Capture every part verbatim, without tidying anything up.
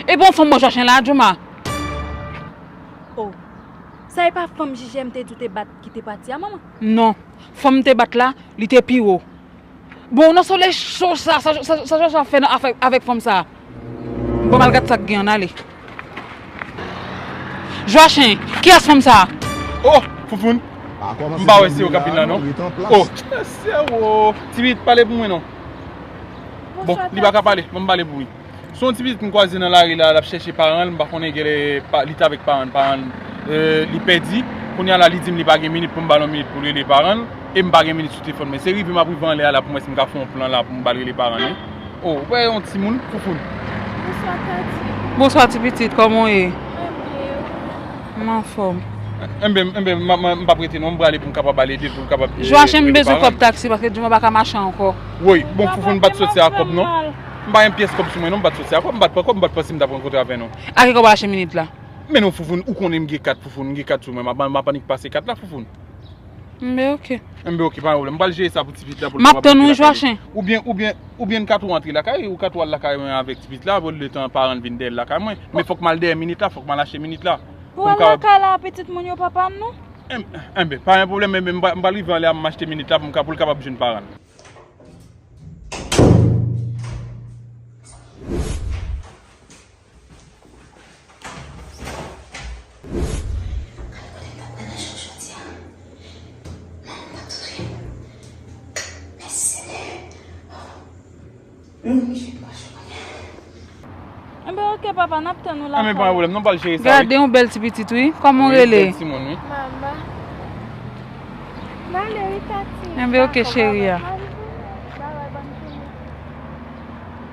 E bon fanm mwen chache la, Jouma. Oh. Sa e pa fanm J J M te di w te bat ki te pati a, manman? Non. Fanm m te bat la, li te pi wo. Bon, nan solèy cho sa, sa, sa, sa, sa, sa fè nan afè avèk fanm sa. Bon, m al gad sa k gen an, ale. Joachin, kiyès fanm sa? Oh, Foufoun. M pa wè se ou k ap vin la, non. Oh, se ou. Tibit, pale pou mwen, non. Bon, li pa ka pale, ban m pale pou li. Se yon ti pitit m kwaze nan lari la, l ap chèche paran l, m pa konnen genlè pa, li t avèk paran l, paran l, euh, li pèdi. Kounye a la, li di m li pa gen minit pou m ba l yon minit pou l rele paran l, e m pa gen minit sou telefòn mwen. Se rive m ap rive anlè a la pou m wè si m ka fè yon plan la pou m ba l rele paran l, wi. Oh, ou wè yon timoun, Foufoun. Bonswa, Tati. Bonswa, ti pitit, kòman w ye? Mwen byen, e ou menm? M anfòm. Enben, enben, m, m, m p ap rete non, m prale pou m kapab al ede l, pou l kapab, eh, Joachin, m bezwen kòb taksi paske Jouma pa ka mache ankò. Woy, bon, Foufoun, m pa t sòti ak kòb non. M pa gen pyès kòb sou mwen non, m pa t sòti ak kòb, m pa t pran kòb, m pa t panse m t ap rankontre avè nou. A ki kòb w achte minit la? Men non, Foufoun, ou konnen m gen kat, Foufoun, m gen kat sou mwen, m ap, m ap annik pase kat la, Foufoun. Enben, oke. Enben, oke, pa gen pwoblèm. M pral jere sa pou ti pitit la pou l kapab vin lakay li. Oubyen, oubyen, oubyen n ka tou antre lakay, ou ka tou al lakay mwen avèk ti pitit la, pou letan paran l vin dèyè l lakay mwen. Men fòk m al dèyè minit la, fòk m al achte minit la. Pou al lakay la, pitit moun yo pa pa n non? Enben, pa gen pwoblèm, enben, m pral rive anlè a, m achte minit la pou m ka, pou l kapab jwenn paran l. Gade kote m t ap nan jodi a. Manman m t ap soufri. Mèsi Senyè. Enben, oke, papa, n ap tann ou lakay. Enben, pa gen pwoblèm, non, m pral jere sa, wi. Gade, yon bèl ti pitit, wi. Kòman w rele? Wi, bèl timoun, wi. Mama. M ale, wi, Tati. Enben, oke, cheri a. Dakò, bye bye, bye bye, bòn jounen.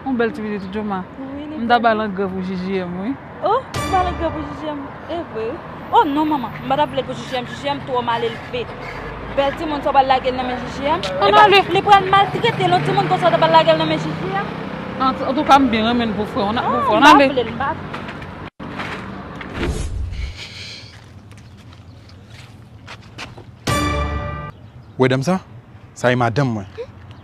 Yon bèl ti pitit, wi, Jouma. Wi, li bèl. M ta ba l an gran pou J J M, wi. Oh, ou ba l gran pou J J M? E vre, wi. Oh non, manman, m pa t ap vle l pou J J M. J J M twò malelve. Bèl timoun sa, w pral lage l nan men J J M? Ann ale. Li pral maltrete l, yon timoun konsa, w ta pral lage l nan men J J M? An, antouka, m byen renmen l pou frè w. Ann, pou frè w, ann ale. M pa vle l, m pa vle. Wè dam sa? Sa e madanm mwen.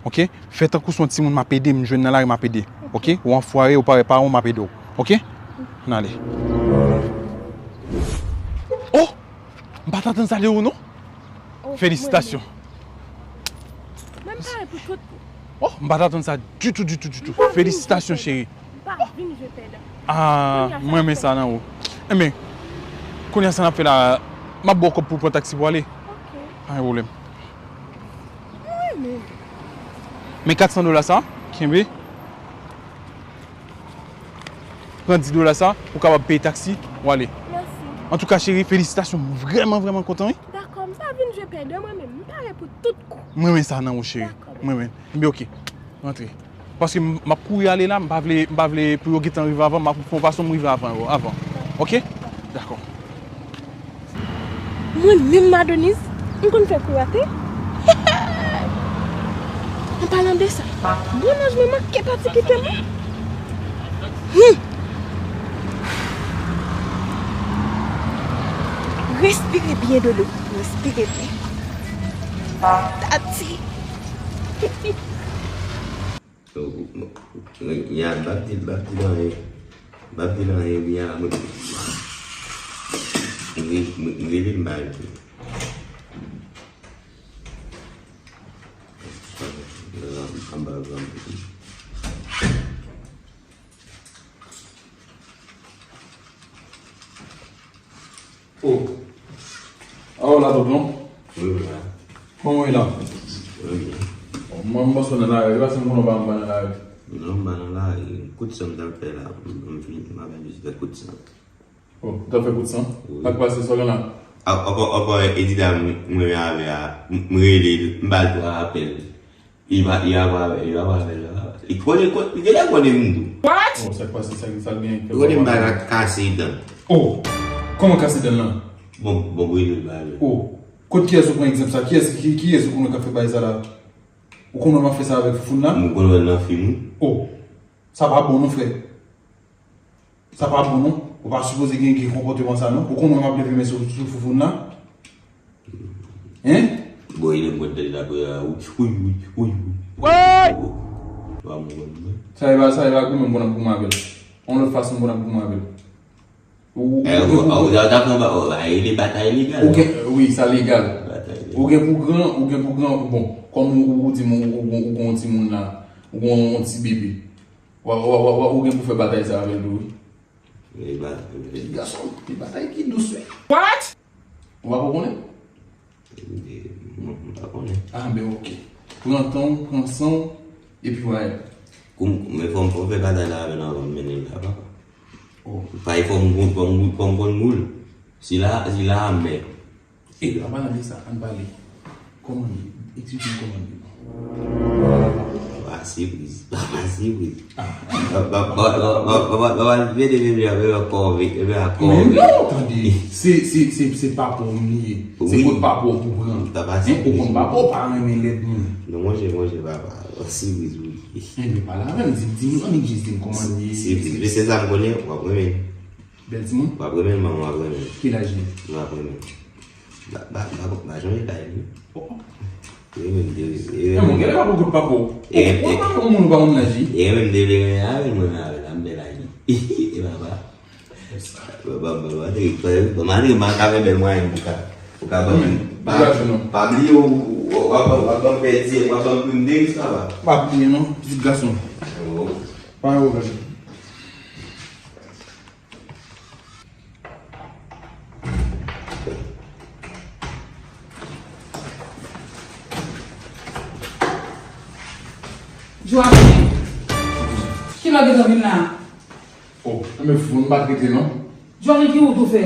Oke? Fè tankou se yon timoun m ap ede, m jwenn nan lari m ap ede. Oke? Ou anfware, ou pa wè paran w, m ap ede w. Oke? Ann ale. Oh! M pa t atann sa de ou non. Oh, felisitasyon. Mwen, mwen pare pou tout kou. Oh, m pa t atann sa ditou, ditou, ditou. Felisitasyon, cheri. M pa vin jwe pèdan. Ah, mwen renmen sa nan ou. Enben, kounye a sa n ap fè la, m ap ba w kòb pou w pran taksi pou w ale. Ok. Pa gen pwoblèm. Mwen renmen. Men kat san dola sa, kenbe. Pran dis dola sa, ou kapab peye taksi, ou ale. Mèsi. Antouka, cheri, felisitasyon. M vrèman, vrèman kontan, wi. Dakò, m pa vin jwe pèdan, mwen menm. M pare pou tout kou. Mwen renmen sa nan ou, cheri. Dakò, bebe. Mwen renmen. Enben, oke. Rantre. Paske m, m ap kouri ale la, m pa vle, m pa vle pou yo gentan rive avan, m ap fè yon fason m rive avan yo, avan. Oke? Dakò. Mwen menm, Madonis, m konn fè kou rate. An palan de sa, bon nanj mwen manke pati kite mwen. Hmm. Respire byen, Dodo. Respire byen. Tati. Ya, m p ap di, m p ap di l anyen. M p ap di l anyen, Mia. Mwen, mwen, mwen, mwen rele l, m pa reponn. Anba granm. Oh. Ah, w la, tonton? Wi, wi, la. Kòman w ye la? Wi, wi. Bon, mwen, m panse w nan lari. E pa si m konnen w pa, m pa nan lari. Non, m pa nan lari. Kout san m t ap fè la. M, m vin, m avè jis fè kout san. Oh, w t ap fè kout san? Wi. Sa k pase, sa w gen la? A, ankò, ankò, Edida, m, mwen avè a, m, m rele l, m ba l twa apèl. Li pa, li pa pral, li pa pral fè l, li pa pral. Li konnen, kon-, li genlè konnen m tou. What? Oh, sa k pase, sa, sa k gen? Li konnen m pa ka kase dan. Oh, kòman kase dan nan? Bon, bon, bon, li pa vle. Oh, kot kiyès ou pran egzanp sa? Kiyès, ki, kiyès ou konnen k ap fè bagay sa la? Ou konnen w ap fè sa avèk Foufoun la? M konnen w nan fim, wi. Oh, sa pa bon non, frè. Sa pa bon non. Ou pa sipoze gen, gen konpòteman sa non. Ou konnen w ap leve men sou, sou Foufoun la? Hein? Bon, li menm konn tande l ap ri a, wi, wi, wi, wi, wi. Woy! Ou pa mwen konn mwen. Sa e pa, sa e pa goumen m konn ap goumen avè l. Yon lòt fason pou n ap goumen avè l. Ou, ou, ou, ou, ou, ou ta pran ba, oh, ba, e de batay legal. Ou gen, wi, sa legal. Batay legal. Ou gen pou gran, ou gen pou gran, bon, kòm ou, ou, ou di m, ou, ou, ou gen yon timoun la, ou gen yon ti bebe. Wa, wa, wa, wa, ou gen pou fè batay sa avè l tou, wi. E batay, e. Ti gason, ti batay ki dous, wi. What? Ou pa ko konnen? E, m, m pa konnen. Ah, ben, ok. Pran tan w, pran san w, epi w al. Kou m, men fò m, fò m fè batay la avè l anvan m mennen l la, papa. Oh. Pa fò m, fò m, fò m konn gou l. Si la, si la, men. E, anpalan de sa, ann pale. Kòman l ye? Eksplike m kòman l ye. Papa sipriz, papa sipriz. Ah. Papa, papa, papa, papa, papa, vini, vini, vini, vini, vini, vini. Men non, tande, se, se, se, se papa w m li ye. Se wi. Kot papa w pou pran. Papa sipriz. Ou konn papa w pa renmen lèd moun. Non, monchè, monchè, papa, sipriz, wi. Enben, pale avè m, di m, di m, annik jis di m kòman l ye. Sipriz, men se sa m konnen, w ap renmen. Bèl timoun? W ap renmen l, manman, w ap renmen l. Ki laj li? W ap renmen l. Ba, ba, ba, ba, janm e bay li. Oh, oh. Li menm te, li menm. Yon moun gen lè pa pou kout papa w. Ou pa yon moun ou pa konn laj li. Li menm te vle renmen avè l, mwen renmen avè l, a m bèl ak li. E papa. Ba, ba, ba, ba, te, ba, ba, malgre m pa ka fè bèl mwayen pou ka, pou ka ban m. Pa, pa bliye w, w, w ap, w ap ban m pèdi, w ap ban m prim de ris papa. Pa bliye non, pitit gason. Oh. Pa yon pwoblèm. Joachim, kilè w gentan vin la? Oh, men fou, m pa t rete non. Joachim, ki wout ou fè?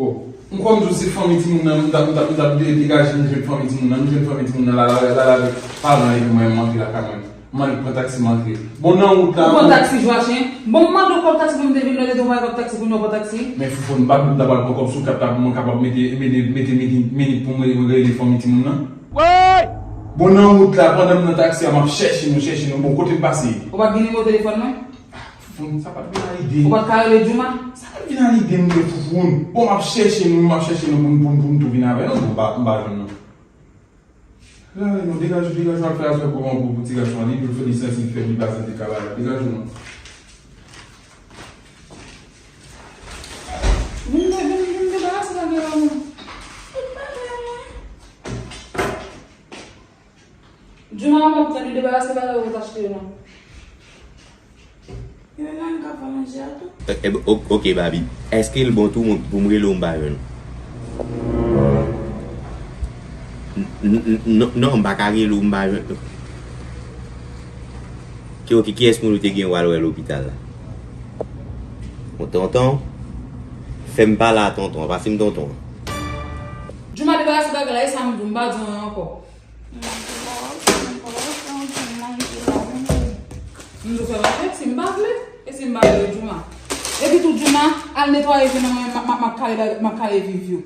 Oh, m kwè m di w se fanmi timoun nan, m t ap, m t ap, m t ap de-, degaje m jwenn fanmi timoun nan, m jwenn fanmi timoun nan la, la, la, la, avèk paran l epi mwen, m antre lakay mwen. M annik pran taksi, m antre. Bon, nan wout la. Ou pran taksi, Joachim? Bon, m mande w kòb taksi pou m te vin lè, te tou bay kòb taksi pou nou pran taksi. Men Foufoun, m pa t menm ta pral pran kòb sou kat la pou mwen kapab mete, mete, mete, mete minit pou mwen rele fanmi timoun nan. Woy! Bon, nan wout la, pandan m nan taksi a, m ap chèche nou, chèche nou. Bon, kote n pase? Ou pa t gen nimewo telefòn mwen? Foufoun, sa pa t vin a lide. Ou pa t ka rele Djouma? Sa pa t vin a lide m, men Foufoun. Bon, m ap chèche nou, m ap chèche nou pou n, pou n, pou n tou vin avè nou. Bon, m pa, m pa jwenn nou. Lale non, degaj ou, degaj ou al fè afè kòman pou, pou ti gason an, li dwe fè li santi l fèb, li pa santi l ka bay la. Degaj ou non. Vin de-, vin, vin debarase bagay la non. Tout bagay mwen. Djouma, m ap tann ou debarase bagay ou t achte yo non. Yo menm ka fè manje a tou. E, e, o-, ok, Babi. Èske l bon tou mwen, pou m rele w m pa jwenn ou? N-, n-, n-, non, non, m pa ka rele w m pa jwenn ou. Ki, ok, kiyès moun ou te gen w al wè lopital la? Bon, tonton, fè m pale a tonton an, pase m tonton an. Djouma debarase bagay la, e sa m di w, m pa di w anyen ankò. M di w fè manje, si m pa vle, e si m pa vle, Djouma. Epi tou, Djouma, al netwaye je nan mwen, m ap, m ap, m ap kale, m ap kale viv yo.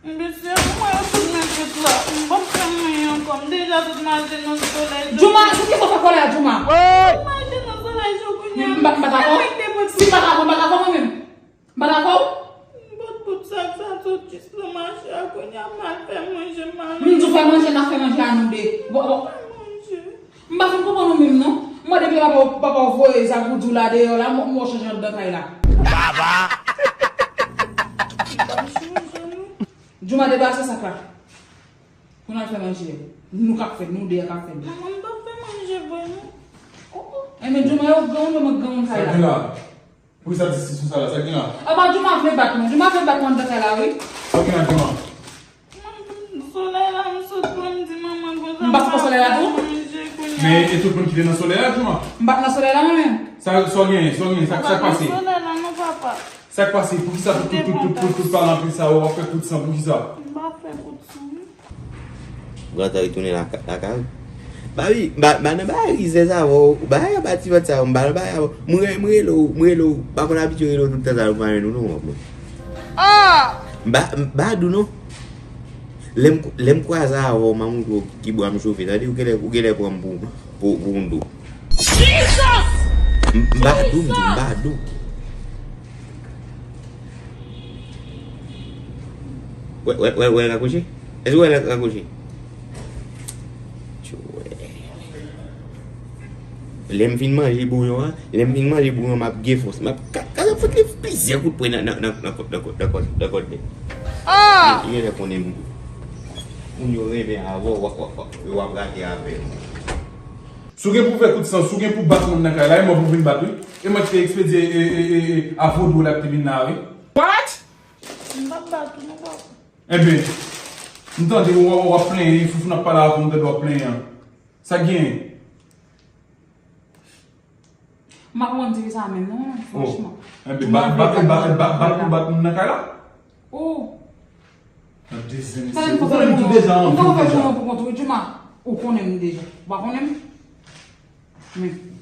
Mesye, mwen yo tout met ret la. M p ap fè anyen ankò. M deja tout mache nan solèy. Djouma, se ki sa w fè kòlè a, Djouma? Tout mache nan solèy, jou kounye a. M pa, m pa dakò. Si m pa dakò, m pa dakò mwen menm. M pa dakò. M pot bout sak sa sot jis nan mache a kounye a, m al fè manje, m al. M di w fè manje, n ap fè manje a nou de. Bon, bon. Fè manje. M pa fin konprann ou menm non. Mwen depi papa w, papa w voye zak ou di w la deyò la, m, m wè w chanje anndan kay la. Baba! M pa chanje non. Djouma debarase sak la. Pou n al fè manje. Nou k ap fè, nou de a k ap fè. Manman, m p ap fè manje vre non. Oh, oh. Enben, Djouma, yo gran, mwen, mwen gran moun kay la. Sa gen la? Poukisa diskusyon sa la? Sa gen la? Apa Djouma vle bat mwen? Djouma vle bat mwen anndan kay la, wi. Sa gen la, Djouma? Solèy la, m sot pou m di manman konsa. M pa sou solèy la tou? Men, e tout moun ki te nan solèy la, Djouma? M pa t nan solèy la, mwen menm. Sa, sa w genyen, sa w genyen, sa, sa k pase? Solèy la, non, papa. Sa k pase? Poukisa tout, tout, tout, tout, tout, tout palan anpil sa yo, w ap fè kout san, poukisa? M pa fè kout san, non. Grantan retounen laka-, lakay ou. Babi, m pa, m pa nan bagay rizèz avè w. Bagay anba ti vant sa yo, m pa nan bagay avè w. M re-, m rele w, m rele w. M pa konn abitye rele w tout tan sa yo, m pa jwenn ou non, mwen. Ah! M pa, m pa di w non. Lè m, lè m kwaze avè w, m a montre w ki bwa m chofe. Tande, ou genlè, ou genlè pran m pou, pou, pou yon dou. Jesus! M, m pa di w, m di w, m pa di w. Wè, wè, wè, wè, rakwoche? Èske w wè l rakwoche? Tchwè. Lè m fin manje bouyon an, lè m fin manje bouyon, m ap gen fòs. M ap ka, ka, ka fout li plizyè kout pwen nan, nan, nan, nan kò-, nan kò-, nan kò-, nan kòd nèg. Ah! Li genlè konnen m, moun yo renmen avè w, w ap, w ap, w ap, w ap rate avè yo. Si w gen pou fè kout san, si w gen pou bat moun nan kay la, e mwen pou vin bat, wi. E mwen ki te ekspedye, e, e, e, e, a vodou la ki te vin la, wi. What? M p ap bat ou, non, papa. Enben, m tande w, w ap plenyen, Foufou nan pale avè w, m tande w ap plenyen. Sa k genyen? M pa konprann ti fi sa menm non, franchman. Enben, bat, bat, bat, bat, bat, bat moun nan kay la? Oh. Nan dezyèm mesye. Ou konnen m tou deja, ou tou deja. Ou konnen m deja. Ou pa konnen m? Men.